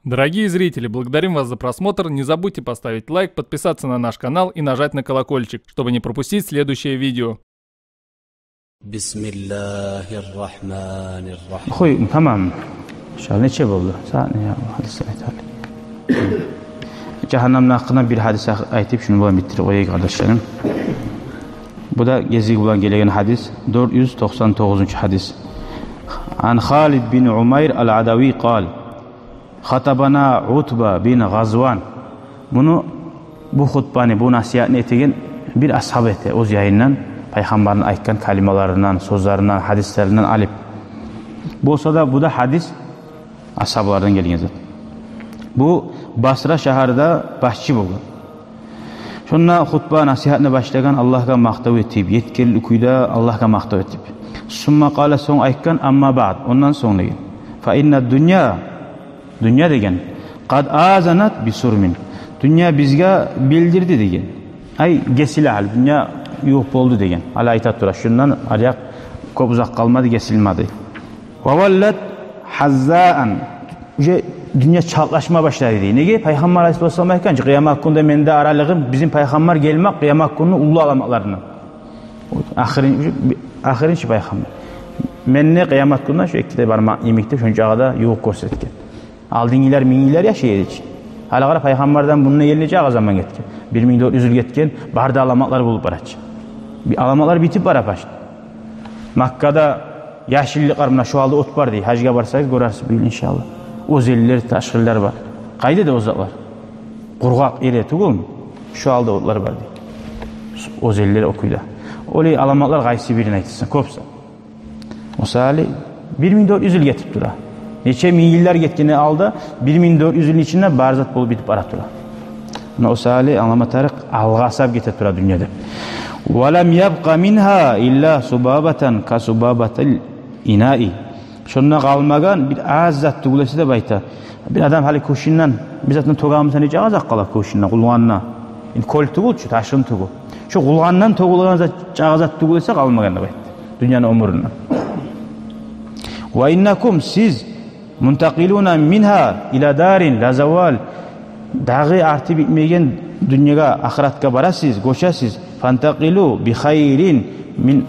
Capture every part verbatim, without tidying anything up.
Дорогие зрители, благодарим вас за просмотр. Не забудьте поставить лайк, подписаться на наш канал и нажать на колокольчик, чтобы не пропустить следующее видео. بسم الله الرحمن الرحيم. Хой, тамам. Шал нече болду? Сагьат не я, гьадислер айталы. Жагьаннамны гьакъында бир гьадис айтып, шуну булан битдирип къояйыкъ, къардашларым. Бу да гезиги булан гелеген гьадис, дёрт юз токъсан тогъузунчу гьадис. Ан Халид бин Умайр ал-Адавий къал: хатабана Утба бин Гъазван. Муну, бу хутбаны, бу насигьатны этеген бир асгьаб эте, оьз яйындан, пайхаммарны айтгъан калималарындан, сёзлеринден, гьадислеринден алып. Болса да, бу да гьадис асгьаблардан гелген зат. Бу Басра шагьарда башчы болгъан. Шонда хутба, насигьатны башлагъан, Аллагьгъа макътав этип, еткерли кюйде Аллагьгъа макътав этип. Сумма къала, сонг айтгъан: амма баъд, ондан сонг деген. Фа инна дунья, дунья деген, къад азанат бисурмин. Дунья бизге билдирди деген. Ай, гесиле гьали, дунья ювукъ болду деген. Гьали айта тура, шундан арякъ кёп узакъ къалмады, гесилмеди. Ва валлат хаззаан. Уже дунья чалтлашма башлады дей. Неге? Пайхаммар алайгьиссалату вассалам айтгъан чы, къыямат гюнде менде аралыгъым, бизин пайхаммар гелмек къыямат гюнню уллу аламатларындан. Ахырын-, ахырынчы пайхаммар. Мени къыямат гюнде шу эки де бармакъ йимик деп, шончагъа да ювукъ гёрсетген. Алдынгъылар минг йыллар яшай эди чи. Гьали къара, пайхаммардан мунда гелгинче нече заман гетген. Бир минг дёрт юз йыл гетген, бары да аламатлар болуп бара чы. Бир аламатлар битип бара почти. Маккада яшыллыкълар, муна шу гьалда от бар дей. Гьажгъа барсагъыз, гёрерсиз бу йыл, иншааллагь. Оьзенлер, ташгъынлар бар. Къайда эди о затлар? Къургъакъ ер тюгюлмю? Шу гьалда отлар бар дей. Оьзенлер о кюйде. Олай аламатлар къайсы бирин айтасан, кёп зат. О саялы бир минг дёрт юз йыл гетип тура. Нече минг йыллар гетгени алда, бир минг дёрт юз йылны ичинде бары зат болуп битип бара тура. Муна о саялы англама тарыкъ, алгъасап гете тура дунья деп. Ва лам ябкъа мингьа илла субабатан ка субабатил инаи. Шонда къалмагъан бир аз зат тюгюл эсе деп айта. Бир адам гьали кувшиндан бир затны тёгемиса, нечакъы зат къала кувшиндан, къулгъандан. Энди кёл тюгюл чю, ташгъын тюгюл. Шо къулгъандан тёгюлген зат, чакъы зат тюгюл эсе къалмагъан деп айтды дуньяны оьмюрюнден. Ва иннакум, сиз, мунтакъилуна мингьа ила дарин ла завал. Дагъы арты битмейген дуньягъа, ахыратгъа барасыз, гёчесиз. Фантакъилу би хайрин мин,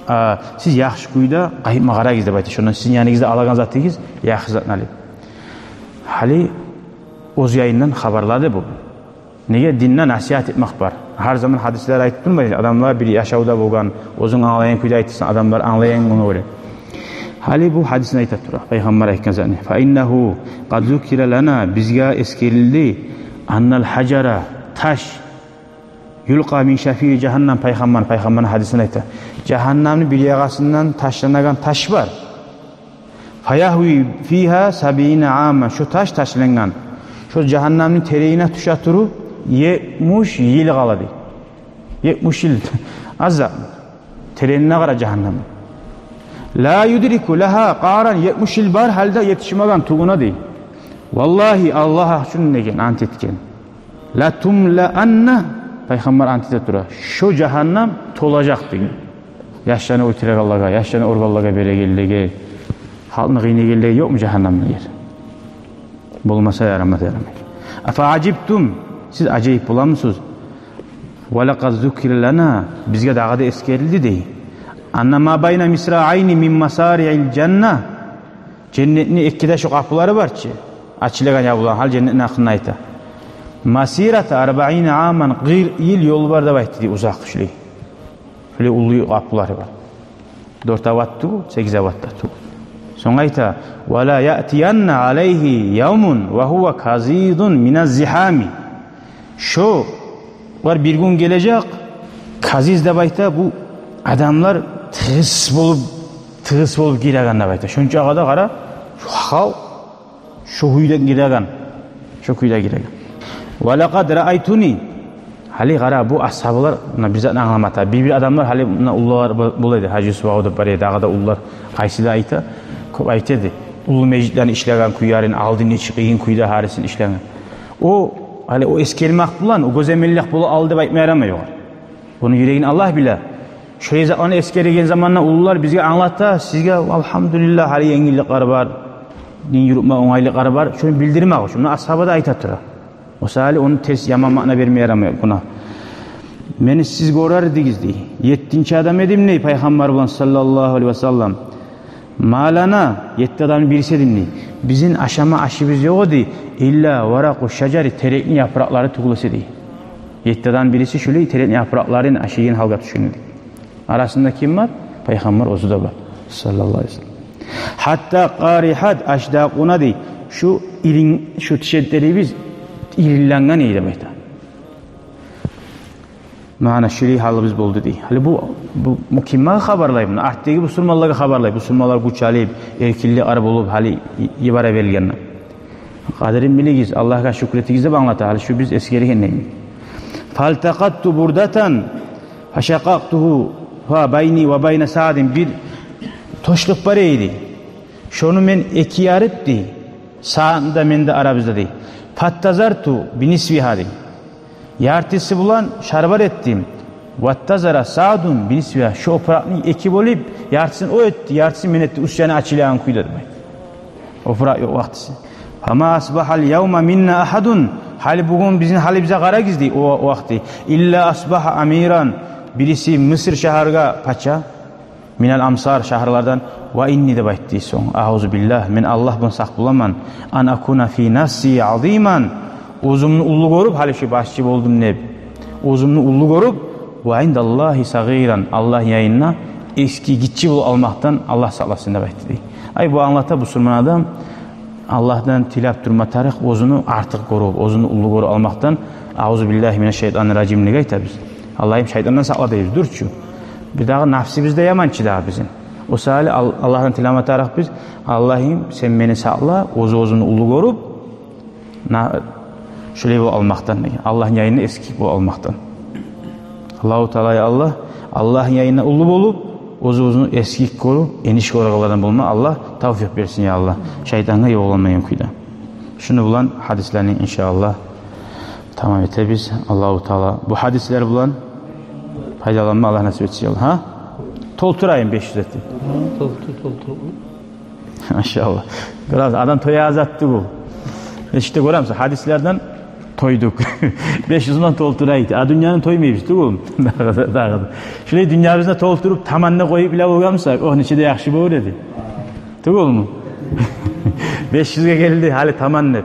а, сиз яхшы кюйде къайтма къарагъыз деп айта. Шондан сизин яныгъызда алагъан затыгъыз яхшы затны алып. Гьали оьз яйындан хабарлады бу. Неге? Динде насигьат этмек бар. Гьар заман гьадислер айтып турмай, адамлар бир яшавда болгъан, оьзюнг англайгъан кюйде айтасан, адамлар англайгъан, ону гёре. Гьали бу гьадисни айта тура, пайхаммар айтгъан затны. Фа иннагьу къад зукира лана, бизге эсгерилди, аннал хажара, таш, юлкъа мин шафири жагьаннам, пайхаммар, пайхаммарны гьадисин айта. Жагьаннамны бир ягъасындан ташланагъан таш бар. Фаягьви фигьа сабиина аман. Шо таш ташлангъан, шо жагьаннамны теренине тюше туруп, етмиш йыл къала дей. Етмиш йыл. Аз затмы? Теренине къара жагьаннамны. Ла юдрику лагьа къаран. Етмиш йыл бар гьалда етишмеген тюбюне дей. Валлагьи, Аллагь учун деген, ант этген. Ла тумлаанна, пайхаммар ант эте тура, шо жагьаннам толажакъ деген. Яшланы оьлтюрегенлеге, яшланы ургъанлагъа, берегенлеге, халкъны къыйнагъанлагъа ёкъму жагьаннамны ер? Болмаса ярамай, ярамай. Афа ажибтум, сиз ажайып боламысыз? Ва лакъад зукира лана, бизге дагъы да эсгерилди дей. Анна ма байна мисраайни мин масариил жанна. Женнетни эки де шо къапулары бар чы, ачылагъан, ябулагъан, гьали женнетни гьакъында айта. Масирата арбаина аман, къыркъ йыл ёл бар деп айтды дей, узакъ ишлей. Шолай уллу къапулары бар. Дёрт абат тюгюл, сегиз абат да тюгюл. Сонг айта: ва ла яътиянна алайгьи явмун ва гьува казизун миназ зигьами. Шо, олар бир гюн гележек, казиз деп айта, бу адамлар тыгъыс болуп, тыгъыс болуп гиреген деп айта. Шончагъа да къара, шо халкъ шо кюйде гиреген, шо кюйде гиреген. Ва лакъад раайтуни. Гьали къара, бу асгьабалар, муна, бир затны англама тарыкъ. Бир-бир адамлар, гьали муна уллулар бо-, бола эди, Гьажи Юсуп агъа деп бар эди, дагъы да уллулар, къайсылар айта, кёп айта эди. Уллу межитлени ишлеген кюйлерин, алдын ичи къыйын кюйде гьарисин ишлеген. О, гьали о эсгермек булан, о гёземеллик бола алды деп айтма ярамай огъар. Ону юрегин Аллагь биле. Шолай затланы эсгереген заманда уллулар бизге англата, сизге, алгьамдулиллагь, гьали енгилликлер бар. дин юрютме онгайлыкълары бар, шону билдирмек учун. Муна асгьаба да айта тура. О саялы ону терс, яман маъна берме ярамай, гюнагь. Мени сиз гёрер эдигиз, дей. Еттинчи адам эдим, дей, Пайхаммар булан, саллаллагьу алайгьи ва саллам. Ма лана, етти адамны бириси эдим, дей. Бизин ашама ашыбыз ёкъ эди, илла варакъу шажари, терекни япыракълары тюгюл эсе, дей. Етти адамны бириси шулай терекни япыракъларын ашайгъан гьалгъа тюшген эди. Арасында ким бар? Пайхаммар оьзю де бар, саллаллагьу алайгьи ва саллам. Гьатта къарихат ашдакъуна, дей. Шу ирин, шу тишлерибиз иринленген эди деп айта. Муна шулай гьалыбыз болду, дей. Гьали бу, бу, бу кимге хабарлай муну? Артдагъы бусурманлагъа хабарлай. Бусурманлар гюч алып, эркинлик ар болуп, гьали и-, ибара берилгенде. Къадирин билигиз, Аллагьгъа шюкюр этигиз деп англата. Гьали шу биз эсгерген дейми. Фалтакъатту бурдатан, фашакъакътугьу, фа байни ва байна Саъдин. Бир тёшлюк бар эди. Шону мен эки ярып, дей. Саъдны да, мени де арабызда, дей. Фаттазарту бинисфигьа, дей. Яртысы булан шарбар этдим. Ваттазара Саъдун бинисфигьа. Шо опуракъны эки бёлюп, яртысын о этди, яртысын мен этдим. Уьст яны ачылагъан кюйде, деп айта. Опуракъ ёкъ вакътиси. Фама асбагьал явма минна агьадун. Гьали бугюн бизин гьалыбызгъа къарагъыз, дей, о, о вакъти. Илла асбагьа амиран. Бириси Миср шагьаргъа пача. Минал амсар, шагьарлардан. Ва инни, деп айтды сонг. Агъузу биллагь, мен Аллагь булан сакъ боламан. Ан акуна фи нафси азиман. Оьзюмню уллу гёрюп, гьали шу башчы болдум деп, оьзюмню уллу гёрюп, ва индаллагьи сагъиран, Аллагьны янында эсги, гиччи болуп къалмакъдан Аллагь сакъласын, деп айтды, дей. Ай, бу англата, бусурман адам Аллагьдан тилеп турма тарыкъ, оьзюню артыкъ гёрюп, оьзюню уллу гёрюп къалмакъдан. Агъузу биллагьи минаш шайтанир ражим деп айтабыз. Аллагьым, шайтандан сакъла дейбиз, дюр чю. Бирдагъы нафсибиз де яман чы дагъы бизин. О саялы Ал-, Аллагьдан тилеме тарыкъ биз. Аллагьым, сен мени сакъла, оьзю оьзюн уллу гёрюп, на-, шулай болуп къалмакъдан, деген. Аллагьны янында эсги болуп къалмакъдан. Аллагьу Таала, я Аллагь, Аллагьны янында уллу болуп, оьзю оьзюн эсги гёрюп, эниш гёрегенлерден болма Аллагь тавфикъ берсин, я Аллагь. Шайтангъа ёлукъмайгъан кюйде. Шуну булан гьадислени, иншааллагь, тамам этебиз. Аллагьу Таала бу гьадислер булан пайдаланма Аллагь насип этсин, я Аллагь. Гьа? Толтурайым беш юз этип. Толтур, толтур. Машаллагь. Бираз адам тоя зат тюгюл. Эшикде гёремисиз, гьадислерден тойдукъ. Беш юз ман толтурайыкъ. А дюньяны тоймайбыз тюгюл. Дагъы да, дагъы да. Шулай дюньябызны толтуруп, таманны къоюп биле болгъан бусакъ, о нече де яхшы болур эди. Тюгюлмю? Беш юзге гелди, гьали таман деп.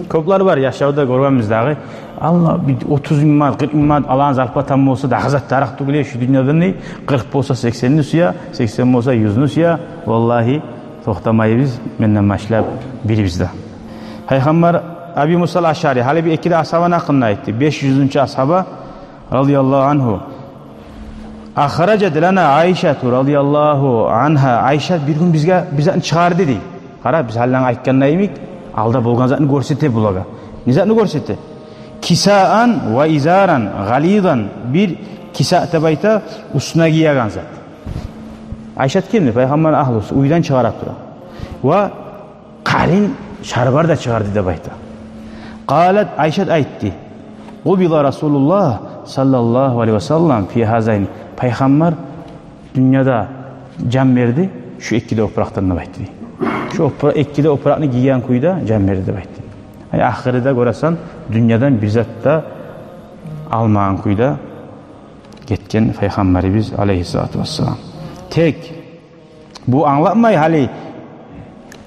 Кёплер бар, яшавда гёргенбиз дагъы. Аллагь, бир отуз минг манат, къыркъ минг манат алагъан зарплатам болса, дагъы зат тарыкъ тюгюл эди шу дюньядан, дей. Къыркъ болса, сексенни сюе, сексен болса, юзню сюе. Валлагьи, токътамайбыз, менден башлап бирибиз де. Пайхаммар Аби Муса ал-Ашари, гьали бир эки де асгьабаны гьакъында айтды. Беш юзюнчю асгьаба, радияллагьу ангьу. Ахражат лана Айшату радияллагьу ангьа. Айшат бир гюн бизге бир затны чыгъарды, дей. Къара, биз гьалиде айтгъандай йимик, алда болгъан затны гёрсете булагъа. Не затны гёрсете? Кисаан ва изаран гъализан. Бир киса деп айта, уьстюне гиеген зат. Айшат кимди? Пайхаммарны агьлюсю, уьйден чыгъара тура. Ва къалын шарбар да чыгъарды деп айта. Къалат, Айшат айтды: «Къубиза Расулуллагь саллаллагьу алайгьи ва саллам фи гьазайн». Пайхаммар дюньяда жан берди шу эки де опуракъдан деп айтды. Шу опура-, эки де опуракъны гийген кюйде жан берди деп айтды. Ай, ахырында гёресен, дюньядан бир зат да алмагъан кюйде гетген Пайхаммарыбыз алайгьиссалату вассалам. Тек бу англатмай гьали,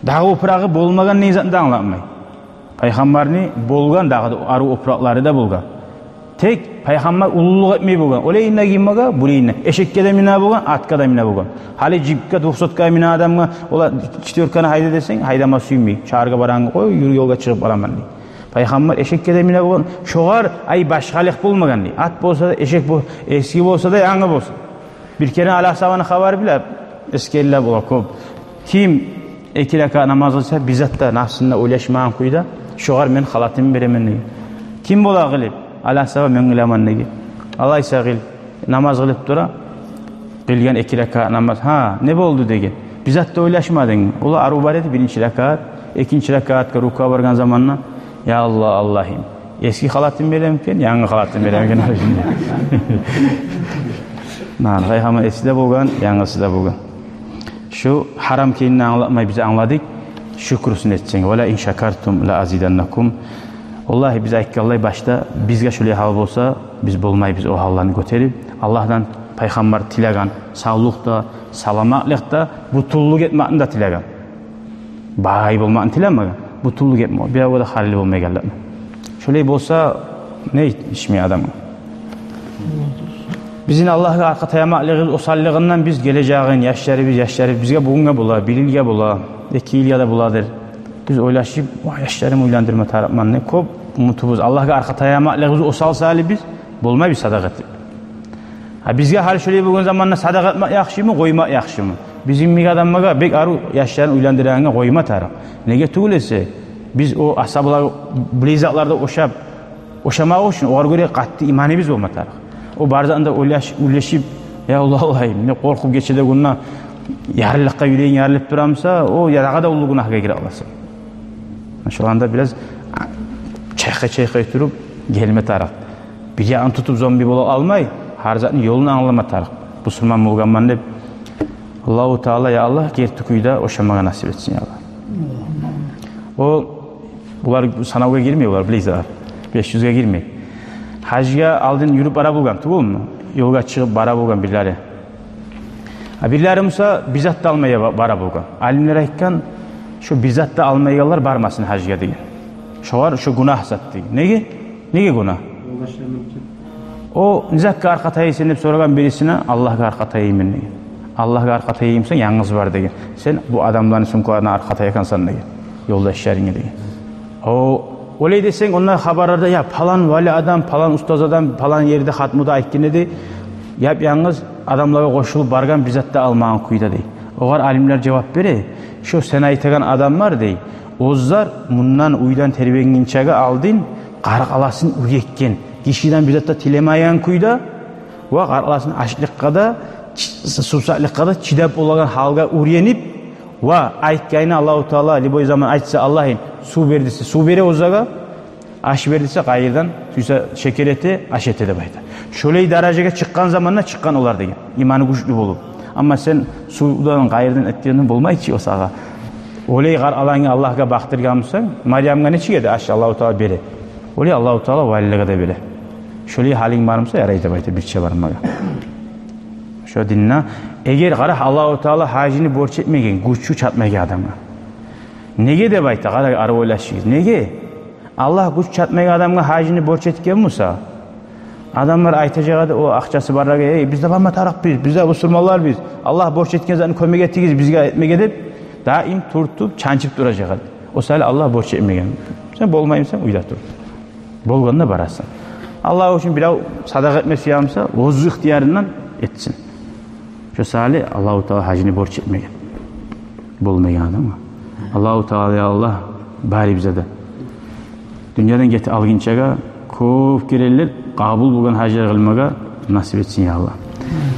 дагъы опурагъы болмагъан деген затны да англатмай. Пайхаммарны болгъан, дагъы да арив опуракълары да болгъан. Тек Пайхаммар уллулукъ этмей болгъан. Олайына гиймеге, булайына. Эшекге де мине болгъан, атгъа да мине болгъан. Гьали джипге, двухсоткагъа мине адамгъа, ола четвёрканы гьайда десенг, гьайдама сюймей. Шагьаргъа барагъангъа къой, юр, ёлгъа чыгъып бараман дей. Пайхаммар эшекге де мине болгъан. Шогъар, ай, башгъалыкъ болмагъан дей. Ат болса да, эшек бол-, эски болса да, янгы болса. Бир керен Али асгьабаны хабары биле, эсгериле бола кёп. Ким эки ракаат намаз къылса, бир зат да нафсында ойлашмагъан кюйде, шогъар мен халатымны беремен деген. Ким бола къылып? Али асгьаба, мен къыламан деген. Алайса къыл, намаз къылып тура. Къылгъан эки ракаат намаз. Гьа, не болду деген. Бир зат да ойлашмадынг. Ола арив бар эди, биринчи ракаат, экинчи ракаатгъа рукугъа баргъан заманда, я Аллагь, Аллагьым, эски халатымны беремикен, янгы халатымны беремикен. Нагьы, Пайхаммар эски де болгъан, янгысы да болгъан. Шу гьарам экенин англатмай биз англадыкъ. Шюкюрсюн этсенг. «Ва ла ин шакартум ла азиданнакум». Валлагьи, биз айтгъанлай башда, бизге шулай гьал болса, биз болмайбыз о гьалланы гётерип. Аллагьдан пайхаммар тилеген савлукъ да, саламатлыкъ да, бютюнлюк этмекни де тилеген. Бай болмакъны тилемеген, бютюнлюк этмек, биревге де гьарли болмайгъанлыкъны. Шолай болса, не иш ми адамгъа? Бизин Аллагьгъа аркъа таямакълыгъыбыз осаллыгъындан биз гележегин, яшларыбыз, яшларыбыз бизге бугюнге бола, бир йылгъа бола, эки йылгъа да боладыр. Биз ойлашып, «Вагь, яшларым уьйлендирме тарыкъман» деп, кёп умутубуз, Аллагьгъа аркъа таямакълыгъыбыз осал саялы биз болмайбыз садагъа этип. А бизге гьали шолай болгъан заманда садагъа этмек яхшымы, къоймакъ яхшымы? Бизин йимик адамлагъа бек арив яшларын уьйлендирегенге къойма тарыкъ. Неге тюгюл эсе, биз о асгьабалар булай затларда ошап, ошамакъ учун огъар гёре къатты иманыбыз болма тарыкъ. О бар затны да ойлаш-, уьйлешип, «Я Аллагь, Аллагьым, не къоркъуп гече де, гюн де ярылыкъгъа юрегинг ярылып турамыса, о я дагъы да уллу гюнагьгъа гире къаласан». Шоланы да бираз, а, чайкъай-чайкъай туруп гелме тарыкъ. Бир якъны тутуп зомби бола алмай, гьар затны ёлун англама тарыкъ. Бусурман болгъанман деп, Аллагьу Таала, я Аллагь, герти кюйде ошамагъа насип этсин, я Аллагь. О, булар санавгъа гирмей, булар, билесиз, беш юзге гирмей. Гьажгъа алдын юрюп бара болгъан, тюгюлмю? Ёлгъа чыгъып бара болгъан бирлери. А бирлери буса бир зат да алмай ба-, бара болгъан. Алимлер айтгъан, шо бир зат да алмайгъанлар бармасын гьажгъа деген. Шогъар шо гюнагь зат деген. Неге? Неге гюнагь? О, не затгъа аркъа таяйсан деп сорагъан бирисине, Аллагьгъа аркъа таяйман деген. Аллагьгъа аркъа таяймысан, янгыз бар деген. Сен бу адамланы сумкаларына аркъа тая экенсен деген. Ёлдашларынга деген. О, олай десенг, онда хабарларда, я, палан вали адам, палан устаз адам, палан ерде хатмуда айтгъан эди, яп-янгыз адамлагъа къошулуп баргъан, бир зат да алмагъан кюйде дей. Огъар алимлер жавап бере, шо сен айтагъан адамлар дей, оьзлер мундан уьйден тербенгинчеге алдын къаркъарасын уьйретген, гишиден бир зат да тилемейген кюйде, ва къаркъарасын ачлыкъгъа да, чи-, сувсаплыкъгъа да чыдап болагъан гьалгъа уьйренип, ва айтгъанын Аллагьу Таала, любой заман айтса, Аллагьым, сув бер десе, сув бере оьзлеге, аш бер десе, къайырдан сюйсе шекер эте, аш эте деп айта. Шолай даражагъа чыкъгъан заманда чыкъгъан олар деген, иманы гючлю болуп. Амма сен сувдан, къайырдан этгенден болмай чы о сагъа. Олай къаркъарангны Аллагьгъа бакъдыргъан бусанг, Марьямгъа нечик эди аш Аллагьу Таала бере, олай Аллагьу Таала валилеге де бере. Шолай гьалынг бармыса, ярай деп айта бирче бармагъа. Шо динде, эгер къара, Аллагьу Таала гьажны борч этмеген гючю чатмайгъан адамгъа. Неге деп айта, къара, арив ойлашыгъыз. Неге? Аллагь гюч чатмайгъан адамгъа гьажны борч этген буса, адамлар айтажакъ эди, о акъчасы барлагъа: «Эй, биз де барма тарыкъбыз, биз де бусурманларбыз. Аллагь борч этген затны кёмек этигиз бизге этмеге», — деп, даим тюртюп, чанчып туражакъ эди. О саялы Аллагь борч этмеген. Сен болмаймысан, уьйде тур. Болгъанда барасан. Аллагь учун бирев садагъа этме сюе буса, оьз ихтиярындан этсин. Шо саялы Аллагьу Таала гьажны борч этмеген болмайгъан адамгъа. Аллагьу Таала, я Аллагь, барыбызгъа да дюньядан гетип алгъынчагъа кёп керенлер къабул болгъан гьажлар къылмагъа насип этсин, я Аллагь.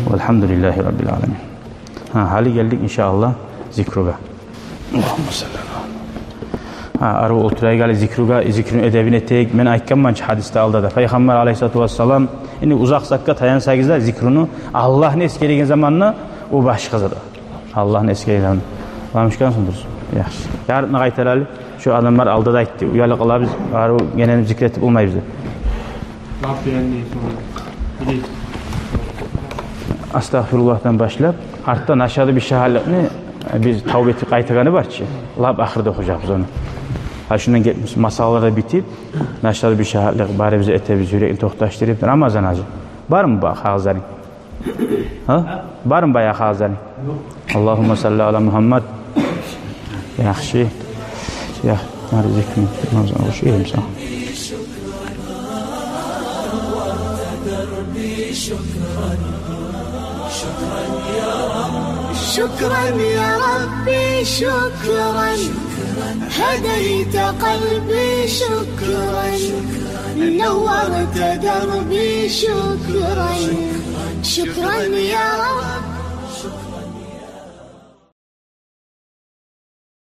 Валгьамдулиллагьи раббил аламин. Гьа, гьали гелдик, иншааллагь, зикругъа. Аллагьумма салли ала. Гьа, арив олтурайыкъ гьали зикругъа, зикруну эдебин этейик. Мен айтгъанман чы гьадисде алда да, Пайхаммар алайгьиссалату вассалам, энни узакъ затгъа таянсагъыз да, зикруну, Аллагьны эсгереген заманда, о башгъа зат. Аллагьны эсгереген заманда. Ламушкан сындырсын. Яхшы. Ярытны къайтаралы. Шо адамлар алда да айтды, уялып къалабыз, арив генени зикр этип болмайбыз деп. Лап энни сонг билейик. Астагъфируллагьдан башлап, артда нашгьаду би шагьадатлыкъны биз тавба этип къайтагъаны бар чы. Лап ахырда охужакъбыз ону. Гьа, шундан гетмес, масъалалар да битип, нашгьаду би шагьадатлыкъ барыбыз этебиз, юрекни токъташдырып, Рамазан гьажи. Бармы бу къагъызларынг? Гьа? Бармы баягъы къагъызларынг? Аллагьумма салли ала Мугьаммад. Яхшы. Я, гьари зикрин. Рамазан, о шо ерим сагъа. شكرا يا ربي، شكرا. هديت قلبي، شكرا. نورت دربي، شكرا. شكرا يا رب.